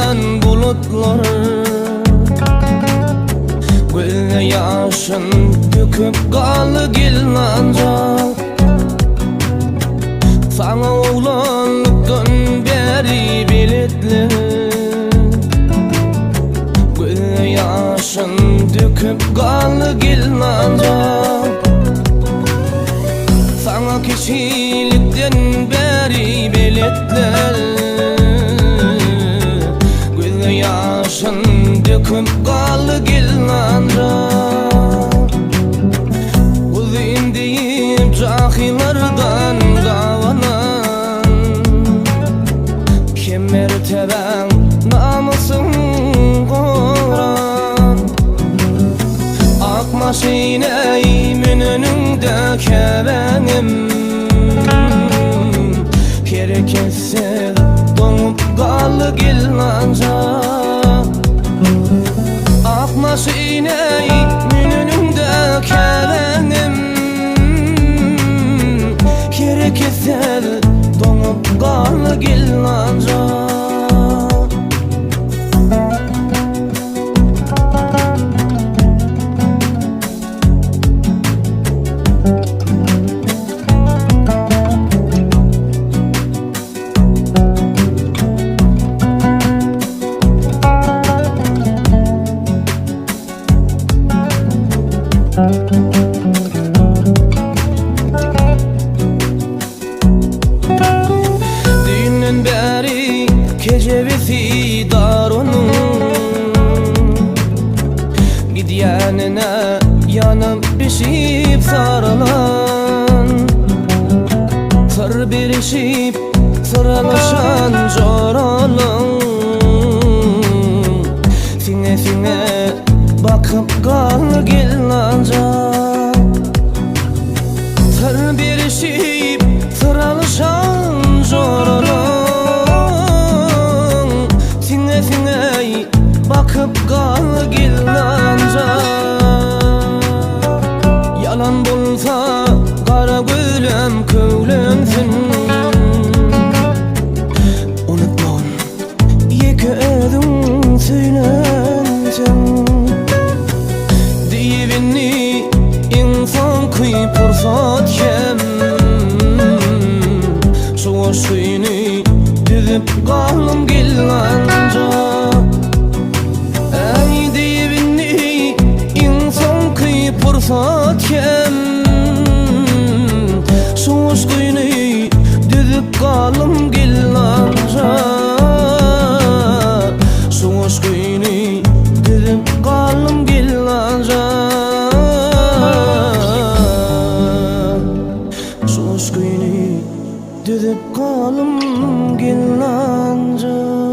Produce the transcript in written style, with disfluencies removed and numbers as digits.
ýagan bulutlar Gözde ýaşyn döküp galdy gelnanja Saňa oglanlykdan bäri beletli Gözde ýaşyn döküp galdy gelnanja Saňa kiçilikden bäri beletler Gözde ýaşyn döküp galdy gelnanja Uzyn diýip jahyllardan gabanan Kem mertebäň namysyň goran Ak maşyna müneniňde käbäňim Hereketsiz doňup galdy gelnanja Ak maşyna müneniňde käbäňim Hereketsiz doňup galdy gelnanja Düýnden bäri kejebesi dar onuň Gidýänine ýanyp bişip saralan Syr berişip syralaşan joralaň Siňe-siňe bakyp galdy gelnaja Syr berişip syralaşan joralaň Siňe-siňe bakyp galdy gelnaja Ýalan bolsa gara gözlem köwlensin Unutmagyn Ýeke özüň söýlenseň Diýip indi iň soňky pursat hem Şu goşgyny düzüp galdym gelnanja Äý diýip indi iň soňky pursat hem Şu goşgyny düzüp galdym gelnanja Şu goşgyny düzüp galdym gelnanja Şu goşgyny düzüp galdym gelnanja.